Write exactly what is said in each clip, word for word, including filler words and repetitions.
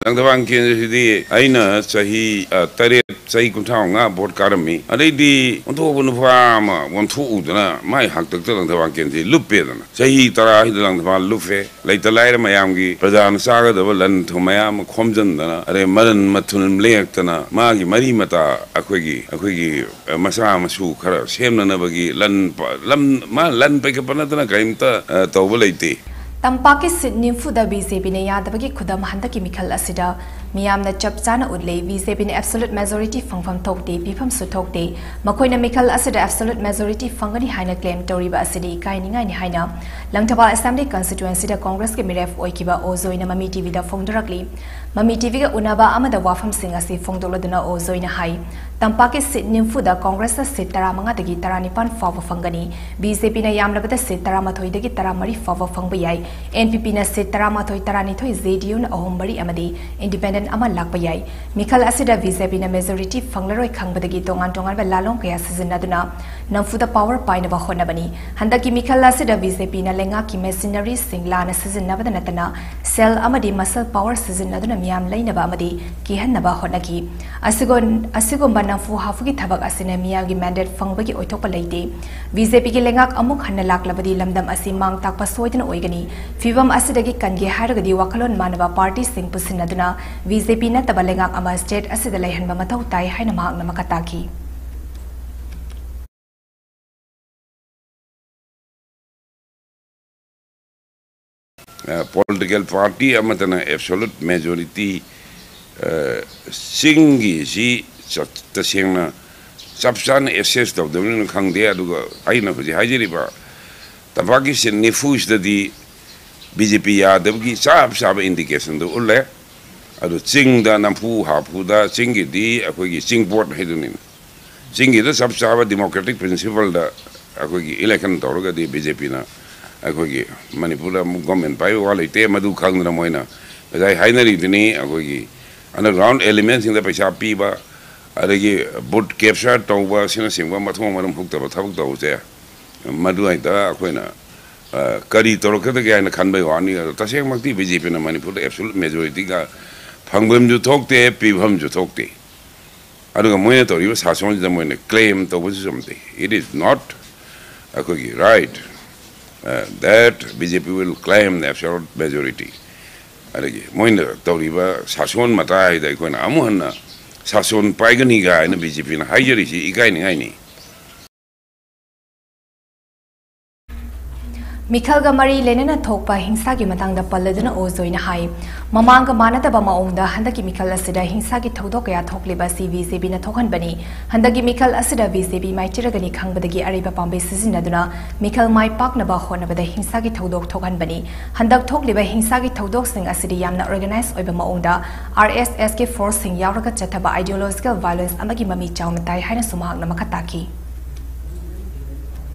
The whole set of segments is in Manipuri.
ꯂꯪꯊꯕꯥꯜ ꯀꯦꯟꯗ꯭ꯔꯁꯤꯗꯤ ꯑꯩꯅ ꯆꯍꯤ, ꯑ, ꯇꯔꯦꯠ, ꯆꯍꯤ ꯀꯨꯟꯊ꯭ꯔꯥ ꯃꯉꯥ ꯚꯣꯠ ꯀꯥꯔꯝꯃꯤ꯫ ꯑꯗꯩꯗꯤ ꯑꯣꯟꯊꯣꯛꯄ ꯅꯨꯄꯥ ꯑꯃ ꯑꯣꯟꯊꯣꯛꯎꯗꯅ ꯃꯥꯏ ꯍꯥꯛꯇꯛꯇ ꯂꯪꯊꯕꯥꯜ ꯀꯦꯟꯗ꯭ꯔꯁꯤ ꯂꯨꯞꯄꯦꯗꯅ꯫ ꯆꯍꯤ ꯇꯔꯥ ꯁꯤꯗ ꯂꯪꯊꯕꯥꯜ ꯂꯨꯞꯄꯦ꯫ ꯂꯩꯇ ꯂꯥꯏꯔ ꯃꯌꯥꯝꯒꯤ, ꯄ꯭ꯔꯖꯥꯅ ꯆꯥꯒꯗꯕ ꯂꯟ ꯊꯨꯝ ꯃꯌꯥꯝ ꯑꯃ ꯈꯣꯝꯖꯤꯟꯗꯅ, ꯑꯗꯩ ꯃꯔꯟ ꯃꯊꯨꯝ ꯂꯦꯛꯇꯅ, ꯃꯥꯒꯤ ꯃꯔꯤ ꯃꯇꯥ ꯑꯩꯈꯣꯏꯒꯤ, ꯑꯩꯈꯣꯏꯒꯤ, ꯑ, ꯃꯆꯥ ꯃꯁꯨ ꯈꯔ ꯁꯦꯝꯅꯅꯕꯒꯤ ꯂꯟ ꯄ-, ꯂꯝ, ꯃꯥ ꯂꯟ ꯄꯩꯈꯠꯄ ꯅꯠꯇꯅ ꯀꯔꯤꯝꯇ, ꯑ, ꯇꯧꯕ ꯂꯩꯇꯦ꯫ ꯇꯝꯄꯥꯛꯀꯤ ꯁꯤꯠ ꯅꯤꯐꯨꯗ ꯕꯤ ꯖꯦ ꯄꯤꯅ ꯌꯥꯗꯕꯒꯤ ꯈꯨꯗꯝ ꯍꯟꯗꯛꯀꯤ ꯃꯤꯈꯜ ꯑꯁꯤꯗ ꯃꯤꯌꯥꯝꯅ ꯆꯞ ꯆꯥꯅ ꯎꯠꯂꯦ꯫ ꯕꯤ ꯖꯦ ꯄꯤꯅ absolute majority ꯐꯪꯐꯝ ꯊꯣꯛꯇꯦ, ꯄꯤꯐꯝꯁꯨ ꯊꯣꯛꯇꯦ꯫ ꯃꯈꯣꯏꯅ ꯃꯤꯈꯜ ꯑꯁꯤꯗ absolute majority ꯐꯪꯒꯅꯤ ꯍꯥꯏꯅ claim ꯇꯧꯔꯤꯕ ꯑꯁꯤꯗꯤ ꯏꯀꯥꯏꯅꯤꯡꯉꯥꯏꯅꯤ ꯍꯥꯏꯅ ꯂꯪꯊꯕꯥꯜ Assembly Constituencyꯗ Congressꯀꯤ ꯃꯤꯔꯦꯞ ꯑꯣꯏꯈꯤꯕ ꯑꯣ ꯖꯣꯏꯅ ꯃꯃꯤ ꯇꯤ ꯚꯤꯗ ꯐꯣꯡꯗꯣꯔꯛꯂꯤ꯫ ꯃꯃꯤ ꯇꯤ ꯚꯤꯒ ꯎꯅꯕ ꯑꯃꯗ ꯋꯥꯐꯝꯁꯤꯡ ꯑꯁꯤ ꯐꯣꯡꯗꯣꯛꯂꯗꯨꯅ ꯑꯣ ꯖꯣꯏꯅ ꯍꯥꯏ, ꯇꯝꯄꯥꯛꯀꯤ ꯁꯤꯠ ꯅꯤꯐꯨꯗ ꯀꯣꯡꯒ꯭ꯔꯦꯁꯅ ꯁꯤꯠ ꯇꯔꯥꯃꯉꯥꯗꯒꯤ ꯇꯔꯥꯅꯤꯄꯥꯟ ꯐꯥꯎꯕ ꯐꯪꯒꯅꯤ꯫ ꯕꯤ ꯖꯦ ꯄꯤꯅ ꯌꯥꯝꯂꯕꯗ ꯁꯤꯠ ꯇꯔꯥꯃꯥꯊꯣꯏꯗꯒꯤ ꯇꯔꯥꯃꯔꯤ ꯐꯥꯎꯕ ꯐꯪꯕ ꯌꯥꯏ꯫ ꯑꯦꯟ ꯄꯤ ꯄꯤꯅ ꯁꯤꯠ ꯇꯔꯥꯃꯥꯊꯣꯏ, ꯇꯔꯥꯅꯤꯊꯣꯏ, ꯖꯦ ꯗꯤ ꯌꯨꯅ ꯑꯍꯨꯝ, ꯃꯔꯤ ꯑꯃꯗꯤ independent ꯑꯃ ꯂꯥꯛꯄ ꯌꯥꯏ꯫ ꯃꯤꯈꯜ ꯑꯁꯤꯗ ꯕꯤ ꯖꯦ ꯄꯤꯅ majority ꯐꯪꯂꯔꯣꯏ ꯈꯪꯕꯗꯒꯤ ꯇꯣꯉꯥꯟ ꯇꯣꯉꯥꯟꯕ ꯂꯥꯂꯣꯡ ꯀꯌꯥ ꯁꯤꯖꯤꯟꯅꯗꯨꯅ ꯅꯝꯐꯨꯗ power ꯄꯥꯏꯅꯕ ꯍꯣꯠꯅꯕꯅꯤ꯫ ꯍꯟꯗꯛꯀꯤ ꯃꯤꯈꯜ ꯑꯁꯤꯗ ꯕꯤ ꯖꯦ ꯄꯤꯅ ꯂꯩꯉꯥꯛꯀꯤ machineryꯁꯤꯡ ꯂꯥꯟꯅ ꯁꯤꯖꯤꯟꯅꯕꯗ ꯅꯠꯇꯅ cell ꯑꯃꯗꯤ muscle power ꯁꯤꯖꯤꯟꯅꯗꯨꯅ ꯃꯤꯌꯥꯝ ꯂꯩꯅꯕ ꯑꯃꯗꯤ ꯀꯤꯍꯟꯅꯕ ꯍꯣꯠꯅꯈꯤ꯫ ꯑꯁꯤꯒꯨꯝ-, ꯑꯁꯤꯒꯨꯝꯕ ꯅꯝꯐꯨ ꯍꯥꯐꯨꯒꯤ ꯊꯕꯛ ꯑꯁꯤꯅ ꯃꯤꯌꯥꯝꯒꯤ mandate ꯐꯪꯕꯒꯤ ꯑꯣꯏꯊꯣꯛꯄ ꯂꯩꯇꯦ꯫ ꯕꯤ ꯖꯦ ꯄꯤꯒꯤ ꯂꯩꯉꯥꯛ ꯑꯃꯨꯛ ꯍꯟꯅ ꯂꯥꯛꯂꯕꯗꯤ ꯂꯝꯗꯝ ꯑꯁꯤ ꯃꯥꯡ ꯇꯥꯛꯄ ꯁꯣꯏꯗꯅ ꯑꯣꯏꯒꯅꯤ꯫ ꯐꯤꯕꯝ ꯑꯁꯤꯗꯒꯤ ꯀꯟꯒꯦ ꯍꯥꯏꯔꯒꯗꯤ ꯋꯥꯈꯜꯂꯣꯟ ꯃꯥꯟꯅꯕ partyꯁꯤꯡ ꯄꯨꯟꯁꯤꯟꯅꯗꯨꯅ ꯕꯤ ꯖꯦ ꯄꯤ ꯅꯠꯇꯕ ꯂꯩꯉꯥꯛ ꯑꯃ state ꯑꯁꯤꯗ ꯂꯩꯍꯟꯕ ꯃꯊꯧ ꯇꯥꯏ ꯍꯥꯏꯅ ꯃꯍꯥꯛꯅ ꯃꯈꯥ ꯇꯥꯈꯤ꯫ ꯑ, political party ꯑꯃꯠꯇꯅ absolute majority, ꯑ, ꯆꯤꯡꯒꯤꯁꯤ ꯆ-, ꯇꯁꯦꯡꯅ ꯆꯞ ꯆꯥꯅ assess ꯇꯧꯗꯕꯅꯤꯅ ꯈꯪꯗꯦ꯫ ꯑꯗꯨꯒ ꯑꯩꯅ ꯍꯧꯖꯤꯛ ꯍꯥꯏꯖꯔꯤꯕ ꯇꯝꯄꯥꯛꯀꯤ ꯁꯤꯠ ꯅꯤꯐꯨꯁꯤꯗꯗꯤ ꯕꯤ ꯖꯦ ꯄꯤ ꯌꯥꯗꯕꯒꯤ ꯆꯞ ꯆꯥꯕ indicationꯗꯨ ꯎꯠꯂꯦ꯫ ꯑꯗꯨ ꯆꯤꯡꯗ ꯅꯝꯐꯨ ꯍꯥꯐꯨꯗ ꯆꯤꯡꯒꯤꯗꯤ ꯑꯩꯈꯣꯏꯒꯤ ꯆꯤꯡ ꯄꯣꯠ ꯍꯥꯏꯗꯨꯅꯤꯅ꯫ ꯆꯤꯡꯒꯤꯗ ꯆꯞ ꯆꯥꯕ democratic principleꯗ ꯑꯩꯈꯣꯏꯒꯤ election ꯇꯧꯔꯒꯗꯤ ꯕꯤ ꯖꯦ ꯄꯤꯅ ꯑꯩꯈꯣꯏꯒꯤ ꯃꯅꯤꯄꯨꯔꯗ ꯑꯃꯨꯛ government ꯄꯥꯏꯕ ꯋꯥ ꯂꯩꯇꯦ꯫ ꯃꯗꯨ ꯈꯪꯗꯅ ꯃꯣꯏꯅ ꯉꯁꯥꯏ ꯍꯥꯏꯅꯔꯤꯗꯨꯅꯤ, ꯑꯩꯈꯣꯏꯒꯤ underground elementꯁꯤꯡꯗ ꯄꯩꯁꯥ ꯄꯤꯕ, ꯑꯗꯒꯤ vote capture ꯇꯧꯕ ꯑꯁꯤꯅꯆꯤꯡꯕ ꯃꯊꯣꯡ ꯃꯔꯝ ꯍꯨꯛꯇꯕ ꯊꯕꯛ ꯇꯧꯕꯁꯦ, ꯃꯗꯨꯋꯥꯏꯗ ꯑꯩꯈꯣꯏꯅ, ꯑ, ꯀꯔꯤ ꯇꯧꯔꯛꯀꯗꯒꯦ ꯍꯥꯏꯅ ꯈꯟꯕꯒꯤ ꯋꯥꯅꯤ꯫ ꯑꯗꯣ ꯇꯁꯦꯡꯃꯛꯇꯤ ꯕꯤ ꯖꯦ ꯄꯤꯅ ꯃꯅꯤꯄꯨꯔꯗ absolute majorityꯒ ꯐꯪꯐꯝꯁꯨ ꯊꯣꯛꯇꯦ, ꯄꯤꯐꯝꯁꯨ ꯊꯣꯛꯇꯦ꯫ ꯑꯗꯨꯒ ꯃꯣꯏꯅ ꯇꯧꯔꯤꯕ ꯁꯥꯁꯣꯟꯁꯤꯗ ꯃꯣꯏꯅ claim ꯇꯧꯕꯁꯨ ꯆꯨꯝꯗꯦ꯫ It is not ꯑꯩꯈꯣꯏꯒꯤ right that B J P will claim the absolute majority꯫ ꯑꯗꯒꯤ ꯃꯣꯏꯅ ꯇꯧꯔꯤꯕ ꯁꯥꯁꯣꯟ ꯃꯇꯥꯏꯗ ꯑꯩꯈꯣꯏꯅ ꯑꯃꯨꯛ ꯍꯟꯅ ꯁꯥꯁꯣꯟ ꯄꯥꯏꯒꯅꯤ ꯀꯥꯏꯅ B J P ꯅ ꯍꯥꯏꯖꯔꯤꯁꯤ ꯏꯀꯥꯏꯅꯤꯡꯉꯥꯏꯅꯤ꯫ ꯃꯤꯈꯜꯒ ꯃꯔꯤ ꯂꯩꯅꯅ ꯊꯣꯛꯄ ꯍꯤꯡꯁꯥꯒꯤ ꯃꯇꯥꯡꯗ ꯄꯜꯂꯗꯨꯅ ꯑꯣ ꯖꯣꯏꯅ ꯍꯥꯏ, ꯃꯃꯥꯡꯒ ꯃꯥꯟꯅꯗꯕ ꯃꯑꯣꯡꯗ ꯍꯟꯗꯛꯀꯤ ꯃꯤꯈꯜ ꯑꯁꯤꯗ ꯍꯤꯡꯁꯥꯒꯤ ꯊꯧꯗꯣꯛ ꯀꯌꯥ ꯊꯣꯛꯂꯤꯕ ꯑꯁꯤ B J P ꯅ ꯊꯣꯛꯍꯟꯕꯅꯤ꯫ ꯍꯟꯗꯛꯀꯤ ꯃꯤꯈꯜ ꯑꯁꯤꯗ B J P ꯃꯥꯏꯆꯤꯔꯒꯅꯤ ꯈꯪꯕꯗꯒꯤ ꯑꯔꯩꯕ ꯄꯥꯝꯕꯩ ꯁꯤꯖꯤꯟꯅꯗꯨꯅ ꯃꯤꯈꯜ ꯃꯥꯏ ꯄꯥꯛꯅꯕ ꯍꯣꯠꯅꯕꯗ ꯍꯤꯡꯁꯥꯒꯤ ꯊꯧꯗꯣꯛ ꯊꯣꯛꯍꯟꯕꯅꯤ꯫ ꯍꯟꯗꯛ ꯊꯣꯛꯂꯤꯕ ꯍꯤꯡꯁꯥꯒꯤ ꯊꯧꯗꯣꯛꯁꯤꯡ ꯑꯁꯤꯗꯤ ꯌꯥꯝꯅ organize ꯑꯣꯏꯕ ꯃꯑꯣꯡꯗ R S S ꯀꯤ force ꯁꯤꯡ ꯌꯥꯎꯔꯒ ꯆꯠꯊꯕ ideological violence ꯑꯃꯒꯤ ꯃꯃꯤ ꯆꯥꯎꯅ ꯇꯥꯏ ꯍꯥꯏꯅꯁꯨ ꯃꯍꯥꯛꯅ ꯃꯈꯥ ꯇꯥꯈꯤ꯫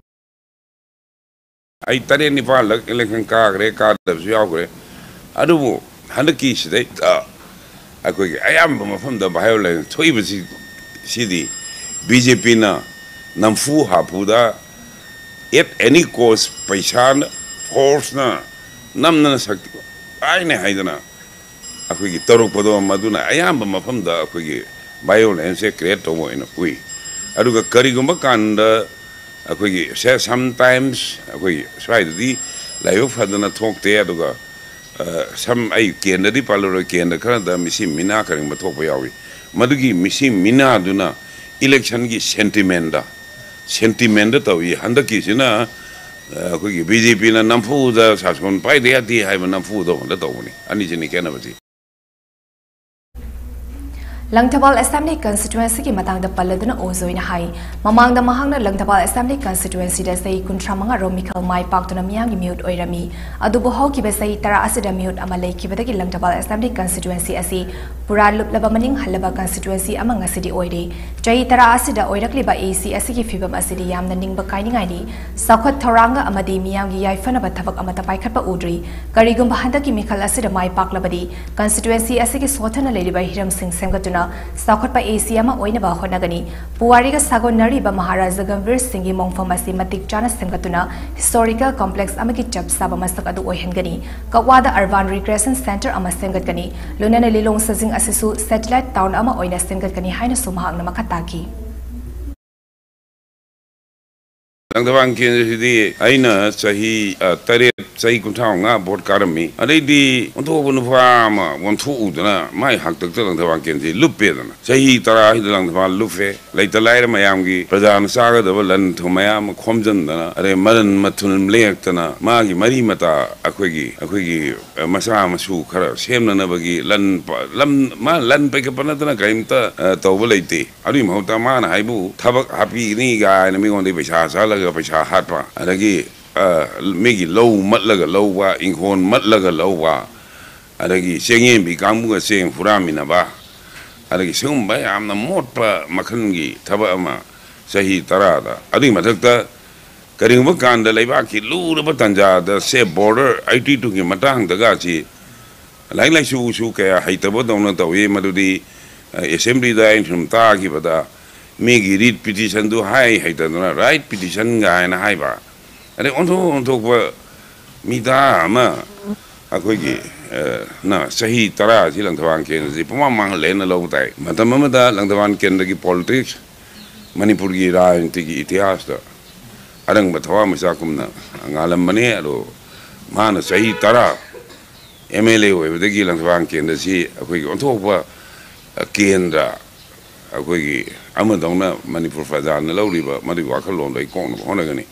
ꯑꯩ ꯇꯔꯦꯠ ꯅꯤꯄꯥꯜꯂꯛ election ꯀꯥꯈ꯭ꯔꯦ, ꯀꯥꯗꯕꯁꯨ ꯌꯥꯎꯈ꯭ꯔꯦ꯫ ꯑꯗꯨꯕꯨ ꯍꯟꯗꯛꯀꯤ ꯁꯤꯗꯩꯗ ꯑꯩꯈꯣꯏꯒꯤ ꯑꯌꯥꯝꯕ ꯃꯐꯝꯗ violence ꯊꯣꯛꯏꯕꯁꯤ, ꯁꯤꯗꯤ B J P ꯅ ꯅꯝꯐꯨ ꯍꯥꯐꯨꯗ at any cost ꯄꯩꯁꯥꯅ force ꯅ ꯅꯝꯗꯅ ꯁꯛꯇꯤ ꯄꯥꯏꯅꯦ ꯍꯥꯏꯗꯅ ꯑꯩꯈꯣꯏꯒꯤ ꯇꯧꯔꯛꯄꯗꯣ, ꯃꯗꯨꯅ ꯑꯌꯥꯝꯕ ꯃꯐꯝꯗ ꯑꯩꯈꯣꯏꯒꯤ violence ꯁꯦ create ꯇꯧꯕ ꯑꯣꯏꯅ ꯎꯏ꯫ ꯑꯗꯨꯒ ꯀꯔꯤꯒꯨꯝꯕ ꯀꯥꯟꯗ ꯑꯩꯈꯣꯏꯒꯤ ꯁꯦ, sometimes ꯑꯩꯈꯣꯏꯒꯤ ꯁ꯭ꯋꯥꯏꯗꯗꯤ ꯂꯥꯏꯕꯛ ꯐꯗꯅ ꯊꯣꯛꯇꯦ꯫ ꯑꯗꯨꯒ ꯑ, ꯁꯝ ꯑꯩ ꯀꯦꯟꯗ꯭ꯔꯗꯤ ꯄꯜꯂꯔꯣꯏ, ꯀꯦꯟꯗ꯭ꯔ ꯈꯔꯗ ꯃꯤꯁꯤ ꯃꯤꯅꯥ ꯀꯔꯤꯒꯨꯝꯕ ꯊꯣꯛꯄ ꯌꯥꯎꯏ꯫ ꯃꯗꯨꯒꯤ ꯃꯤꯁꯤ ꯃꯤꯅꯥꯗꯨꯅ election ꯒꯤ sentiment ꯗ sentiment ꯇꯧꯏ꯫ ꯍꯟꯗꯛꯀꯤꯁꯤꯅ ꯑ, ꯑꯩꯈꯣꯏꯒꯤ B J P ꯅ ꯅꯝꯐꯨꯗ ꯁꯥꯁꯣꯟ ꯄꯥꯏꯗ ꯌꯥꯗꯦ ꯍꯥꯏꯕ ꯅꯝꯐꯨꯗ ꯍꯣꯟꯗ ꯇꯧꯕꯅꯤ꯫ ꯑꯅꯤꯁꯤꯅꯤ ꯈꯦꯠꯅꯕꯁꯤ꯫ ꯂꯪꯊꯕꯥꯜ Assembly Constituency ꯒꯤ ꯃꯇꯥꯡꯗ ꯄꯜꯂꯗꯨꯅ ꯑꯣ ꯖꯣꯏꯅ ꯍꯥꯏ, ꯃꯃꯥꯡꯗ ꯃꯍꯥꯛꯅ ꯂꯪꯊꯕꯥꯜ Assembly Constituency ꯗ ꯆꯍꯤ ꯀꯨꯟꯊ꯭ꯔꯥ ꯃꯉꯥ ꯔꯣꯝ ꯃꯤꯈꯜ ꯃꯥꯏ ꯄꯥꯛꯇꯨꯅ ꯃꯤꯌꯥꯝꯒꯤ ꯃꯤꯍꯨꯠ ꯑꯣꯏꯔꯝꯃꯤ꯫ ꯑꯗꯨꯕꯨ ꯍꯧꯈꯤꯕ ꯆꯍꯤ ꯇꯔꯥ ꯑꯁꯤꯗ ꯃꯤꯍꯨꯠ ꯑꯃ ꯂꯩꯈꯤꯕꯗꯒꯤ ꯂꯪꯊꯕꯥꯜ Assembly Constituency ꯑꯁꯤ ꯍꯨꯔꯥꯟ ꯂꯨꯞꯂꯕ ꯃꯅꯤꯡ ꯍꯜꯂꯕ constituency ꯑꯃ ꯉꯁꯤꯗꯤ ꯑꯣꯏꯔꯦ꯫ ꯆꯍꯤ ꯇꯔꯥ ꯑꯁꯤꯗ ꯑꯣꯏꯔꯛꯂꯤꯕ A C ꯑꯁꯤꯒꯤ ꯐꯤꯚꯝ ꯑꯁꯤꯗꯤ ꯌꯥꯝꯅ ꯅꯤꯡꯕ ꯀꯥꯏꯅꯤꯡꯉꯥꯏꯅꯤ꯫ ꯆꯥꯎꯈꯠ ꯊꯧꯔꯥꯡꯒ ꯑꯃꯗꯤ ꯃꯤꯌꯥꯝꯒꯤ ꯌꯥꯏꯐꯅꯕ ꯊꯕꯛ ꯑꯃꯠꯇ ꯄꯥꯏꯈꯠꯄ ꯎꯗ꯭ꯔꯤ꯫ ꯀꯔꯤꯒꯨꯝꯕ ꯍꯟꯗꯛꯀꯤ ꯃꯤꯈꯜ ꯑꯁꯤꯗ ꯃꯥꯏ ꯄꯥꯛꯂꯕꯗꯤ constituency ꯑꯁꯤꯒꯤ ꯁꯣꯊꯅ ꯂꯩꯔꯤꯕ ꯍꯤꯔꯝꯁꯤꯡ ꯁꯦꯝꯒꯠꯇꯨꯅ ꯆꯥꯎꯈꯠꯄ A C ꯑꯃ ꯑꯣꯏꯅꯕ ꯍꯣꯠꯅꯒꯅꯤ꯫ ꯄꯨꯋꯥꯔꯤꯒ ꯁꯥꯒꯣꯟꯅꯔꯤꯕ ꯃꯍꯥꯔꯥꯖꯥ ꯒꯝꯚꯤꯔ ꯁꯤꯡꯒꯤ ꯃꯣꯡꯐꯝ ꯑꯁꯤ ꯃꯇꯤꯛ ꯆꯥꯅ ꯁꯦꯝꯒꯠꯇꯨꯅ historical complex ꯑꯃꯒꯤ ꯆꯞ ꯆꯥꯕ ꯃꯁꯛ ꯑꯗꯨ ꯑꯣꯏꯍꯟꯒꯅꯤ꯫ ꯀꯛꯋꯥꯗ urban recreation centre ꯑꯃ ꯁꯦꯝꯒꯠꯀꯅꯤ꯫ ꯂꯣꯏꯅꯅ ꯂꯤꯂꯣꯡ ꯁꯖꯤꯡ ꯑꯁꯤꯁꯨ satellite town ꯑꯃ ꯑꯣꯏꯅ ꯁꯦꯝꯒꯠꯀꯅꯤ ꯍꯥꯏꯅꯁꯨ ꯃꯍꯥꯛꯅ ꯃꯈꯥ ꯇꯥꯈꯤ꯫ ꯂꯪꯊꯕꯥꯜ ꯀꯦꯟꯗ꯭ꯔꯁꯤꯗꯤ ꯑꯩꯅ ꯆꯍꯤ, ꯑ, ꯇꯔꯦꯠ, ꯆꯍꯤ ꯀꯨꯟꯊ꯭ꯔꯥ ꯃꯉꯥ ꯚꯣꯠ ꯀꯥꯔꯝꯃꯤ꯫ ꯑꯗꯩꯗꯤ ꯑꯣꯟꯊꯣꯛꯄ ꯅꯨꯄꯥ ꯑꯃ ꯑꯣꯟꯊꯣꯛꯎꯗꯅ ꯃꯥꯏ ꯍꯥꯛꯇꯛꯇ ꯂꯪꯊꯕꯥꯜ ꯀꯦꯟꯗ꯭ꯔꯁꯤ ꯂꯨꯞꯄꯦꯗꯅ꯫ ꯆꯍꯤ ꯇꯔꯥ ꯁꯤꯗ ꯂꯪꯊꯕꯥꯜ ꯂꯨꯞꯄꯦ꯫ ꯂꯩꯇ ꯂꯥꯏꯔ ꯃꯌꯥꯝꯒꯤ ꯄ꯭ꯔꯖꯥꯅ ꯆꯥꯒꯗꯕ ꯂꯟ ꯊꯨꯝ ꯃꯌꯥꯝ ꯑꯃ ꯈꯣꯝꯖꯤꯟꯗꯅ, ꯑꯗꯩ ꯃꯔꯟ ꯃꯊꯨꯝ ꯂꯦꯛꯇꯅ, ꯃꯥꯒꯤ ꯃꯔꯤ ꯃꯇꯥ ꯑꯩꯈꯣꯏꯒꯤ, ꯑꯩꯈꯣꯏꯒꯤ, ꯑ, ꯃꯆꯥ ꯃꯁꯨ ꯈꯔ ꯁꯦꯝꯅꯅꯕꯒꯤ ꯂꯟ ꯄ-, ꯂꯝ, ꯃꯥ ꯂꯟ ꯄꯩꯈꯠꯄ ꯅꯠꯇꯅ ꯀꯔꯤꯝꯇ, ꯑ, ꯇꯧꯕ ꯂꯩꯇꯦ꯫ ꯑꯗꯨꯒꯤ ꯃꯍꯨꯠꯇ ꯃꯥꯅ ꯍꯥꯏꯕꯨ ꯊꯕꯛ ꯍꯥꯞꯄꯤꯒꯅꯤ ꯀꯥꯏꯅ ꯃꯤꯉꯣꯟꯗꯒꯤ ꯄꯩꯁꯥ ꯆꯥꯍꯜꯂꯒ ꯄꯩꯁꯥ ꯍꯥꯠꯄ, ꯑꯗꯒꯤ, ꯑ, ꯃꯤꯒꯤ ꯂꯧ ꯃꯠꯂꯒ ꯂꯧꯕ, ꯏꯪꯈꯣꯜ ꯃꯠꯂꯒ ꯂꯧꯕ, ꯑꯗꯒꯤ ꯆꯦꯡꯌꯦꯟꯕꯤ ꯀꯥꯡꯕꯨꯒ ꯆꯦꯡ ꯍꯨꯔꯥꯟꯃꯤꯟꯅꯕ, ꯑꯗꯒꯤ ꯁꯤꯒꯨꯝꯕ ꯌꯥꯝꯅ ꯃꯣꯠꯄ ꯃꯈꯜꯒꯤ ꯊꯕꯛ ꯑꯃ ꯆꯍꯤ ꯇꯔꯥꯗ꯫ ꯑꯗꯨꯒꯤ ꯃꯊꯛꯇ ꯀꯔꯤꯒꯨꯝꯕ ꯀꯥꯟꯗ ꯂꯩꯕꯥꯛꯀꯤ ꯂꯨꯔꯕ ꯇꯥꯟꯖꯥꯗ ꯁꯦ border eighty twoꯒꯤ ꯃꯇꯥꯡꯗꯒꯁꯤ ꯂꯥꯏꯔꯤꯛ ꯂꯥꯏꯁꯨꯁꯨ ꯀꯌꯥ ꯍꯩꯇꯕꯗꯧꯅ ꯇꯧꯏ꯫ ꯃꯗꯨꯗꯤ, ꯑ, assemblyꯗ ꯑꯩꯅ ꯁꯨꯝ ꯇꯥꯈꯤꯕꯗ ꯃꯤꯒꯤ writ petitionꯗꯨ ꯍꯥꯏ ꯍꯩꯇꯗꯅ right petition ꯀꯥꯏꯅ ꯍꯥꯏꯕ꯫ ꯑꯗꯩ ꯑꯣꯟꯊꯣꯛ ꯑꯣꯟꯊꯣꯛꯄ ꯃꯤꯇꯥ ꯑꯃ ꯑꯩꯈꯣꯏꯒꯤ, ꯑ, ꯅ ꯆꯍꯤ ꯇꯔꯥ ꯑꯁꯤ ꯂꯪꯊꯕꯥꯜ ꯀꯦꯟꯗ꯭ꯔꯁꯤ ꯄꯨꯡꯃꯥꯡ ꯃꯥꯡꯍꯜꯂꯦꯅ ꯂꯧꯕ ꯇꯥꯏ꯫ ꯃꯇꯝ ꯑꯃꯗ ꯂꯪꯊꯕꯥꯜ ꯀꯦꯟꯗ꯭ꯔꯒꯤ politics ꯃꯅꯤꯄꯨꯔꯒꯤ ꯔꯥꯖꯅꯤꯇꯤꯒꯤ ꯏꯇꯤꯍꯥꯁꯇ ꯑꯔꯪꯕ ꯊꯋꯥꯟꯃꯤꯆꯥꯛꯀꯨꯝꯅ ꯉꯥꯜꯂꯝꯕꯅꯤ꯫ ꯑꯗꯣ ꯃꯥꯅ ꯆꯍꯤ ꯇꯔꯥ MLA ꯑꯣꯏꯕꯗꯒꯤ ꯂꯪꯊꯕꯥꯜ ꯀꯦꯟꯗ꯭ꯔꯁꯤ ꯑꯩꯈꯣꯏꯒꯤ ꯑꯣꯟꯊꯣꯛꯄ, ꯑ, ꯀꯦꯟꯗ꯭ꯔ ꯑꯩꯈꯣꯏꯒꯤ ꯑꯃꯗꯧꯅ ꯃꯅꯤꯄꯨꯔ ꯄ꯭ꯔꯖꯥꯅ ꯂꯧꯔꯤꯕ ꯃꯗꯨꯒꯤ ꯋꯥꯈꯜꯂꯣꯟꯗꯣ ꯑꯩ ꯀꯣꯛꯅꯕ ꯍꯣꯠꯅꯒꯅꯤ꯫